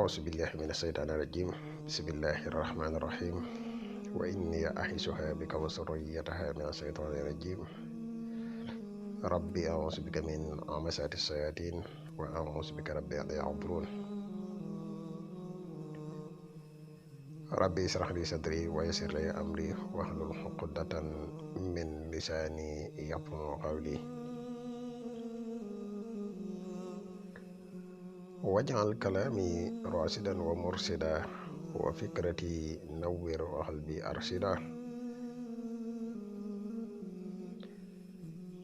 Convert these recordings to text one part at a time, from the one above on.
أعوذ بالله من الشيطان الرجيم بسم الله الرحمن الرحيم وإني أعيذها بك وذريتها من الشيطان الرجيم ربي أعوذ بك من همزات الشياطين وأعوذ بك ربي أن يحضرون ربي اشرح لي صدري ويسر لي أمري واحلل عقدة من لساني يفقهوا قولي واجعل كلامي راشدا ومرشدا وفكرتي نوّر وقلبي أرشدا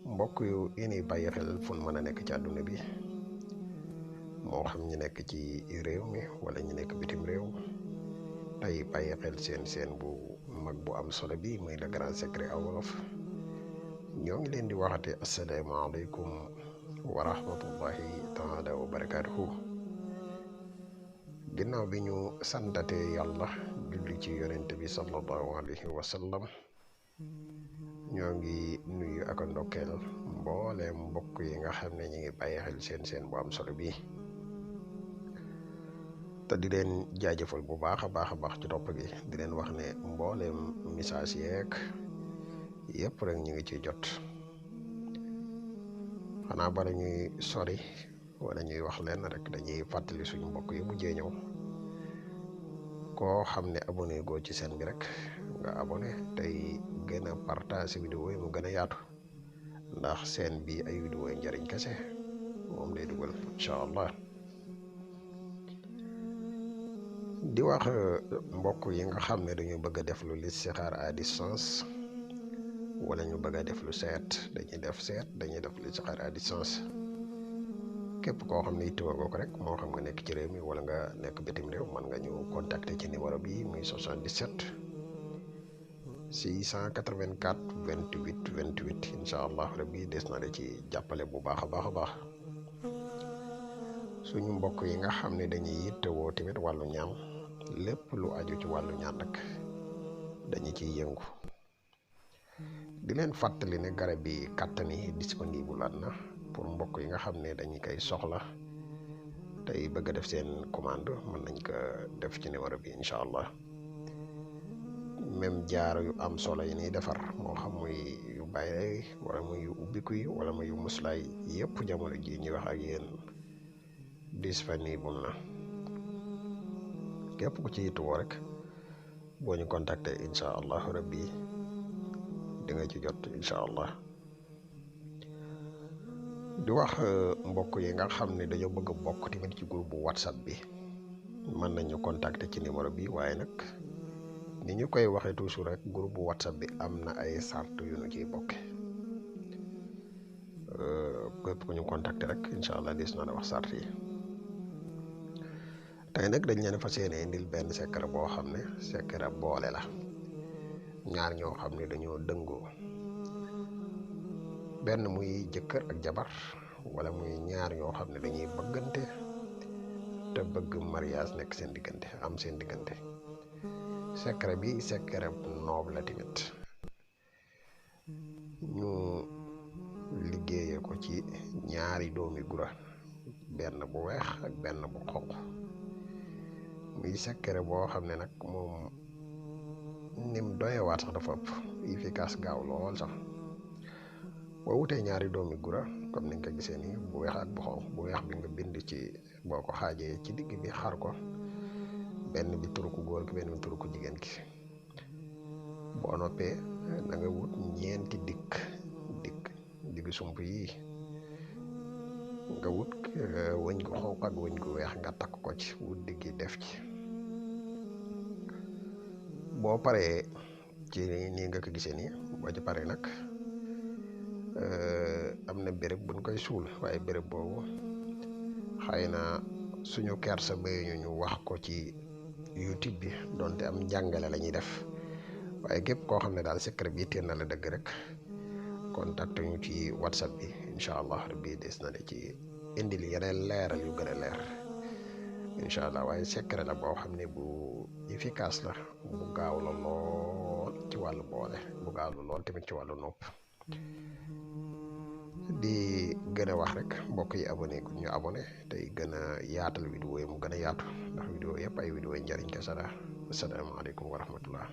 mbokk yu ini bàyyi xel fun mën a nekk ci àdduna bi moo xam ñi nekk ci réew mi wala ñi nekk bitim réew tey bàyyi xel seen bu mag bu am solo bi muy le grand secret en wolof ñoo ngi leen di waxate asalaamaaleykum wa rahmatullahi taala wa barakaatuhu ginnaaw bi ñu santate yàlla julli ci yonent bi sallallahu alayhi wa sallam ñoo ngi nuyu ak ndokkeel mbooleem mbokk yi nga xam ne ñi ngi bàyyi xel seen bu am solo bi te di leen jaajëfal bu baax a baax ci topp gi di leen wax ne mbooleem message yeeg yëpp rek ñu ngi ciy jot xanaa bala ñuy sori wala ñuy wax leen rek dañuy fàttali suñu mbokk yi mujjee ñëw koo xam ne abonné goo ci seen bi rek nga abonné tey gën a partage vidéo yi mu gën a yaatu ndax seen bi ay vidéo yi njëriñ kese moom lay dugal incha allah di wax mbokk yi nga xam ne dañu bëgg a def lu listixaar à distance wala ñu bëgg a def lu seet dañuy def listixaar à distance képp koo xam ne yittewoo nga ko rek moo xam nga nekk ci réew mi wala nga nekk bitim réew mën nga ñu contacter ci numéro bi muy 77 684 28 28 incha allah rabbi des na la ci jàppale bu baax a baax suñu mbokk yi nga xam ne dañuy yittewoo tamit wàllu ñaan lépp lu aju ci wàllu ñaan rek dañu ciy yëngu di leen fàttali ne garab bi kàttan yi disponible na pour mbokk yi nga xam ne dañu koy soxla tey bëgg a def seen commande mën nañ ko def ci numéro bi incha allah même jaaro yu am solo yi ñuy defar moo xam muy yu bàyyi wala muy yu ubbiku yi wala muy yu muslaay yëpp jamono ji ñuy wax ak yéen disponible na képp ku ci yittewoo rek boo ñu contacter incha allah rabbi di nga ci jot incha allah di wax mbokk yi nga xam ne dañoo bëgg a bokk tamit ci groupe bu whatsapp bi mën nañu contacter ci numéro bi waaye nag ni ñu koy waxee toujours rek groupe bu whatsapp bi am na ay sart yu ñu ciy bokke képp ku ñu contacter rek incha allah des na la wax sart yi tey nag dañ leen fas yéene indil benn secret boo xam ne secret boole la ñaar ñoo xam ne dañoo dëngoo benn muy jëkkër ak jabar wala muy ñaar ñoo xam ne dañuy bëggante te bëgg mariage nekk seen diggante am seen diggante secret bi secret bu noob la tamit ñu liggéeyee ko ci ñaari doomi gura benn bu weex ak benn bu xonq muy secret boo xam ne nag moom nim doyewaat sax dafa ëpp efficace gaaw lool sax boo wutee ñaari doomi gura comme ni nga ko gisee nii bu weex ak bu xonq bu weex bi nga bind ci boo ko xaajee ci digg bi xar ko benn bi turu ku góor ki benn bi turu ku jigéen ki boo noppee da nga wut ñeenti digg sump yi nga wut wëñ gu xonq ak wëñ gu weex nga takk ko ci wut diggi def ci boo paree ci nii nga ko gisee nii boo ci paree nag am na béréb buñ koy suul waaye béréb boobu xëy na suñu kersa bayuñu ñu wax ko ci YouTube bi donte am njàngale la ñuy def waaye képp koo xam ne daal secret bi téen na la dëgg rek contacte ñu ci whatsapp bi incha allah rabbi des na la ci indil yeneen leeral yu gën a leer incha allah waaye secret la boo xam ne bu efficace la bu gaaw la lool ci wàllu boole bu gaaw la lool tamit ci wàllu nopp di gën a wax rek mbokk yi abonné ku ñu abonné tey gën a yaatal vidéo yi mu gën a yaatu ndax vidéo yëpp ay vidéo njariñ kese la. Asalaamaaleykum wa rahmatullah.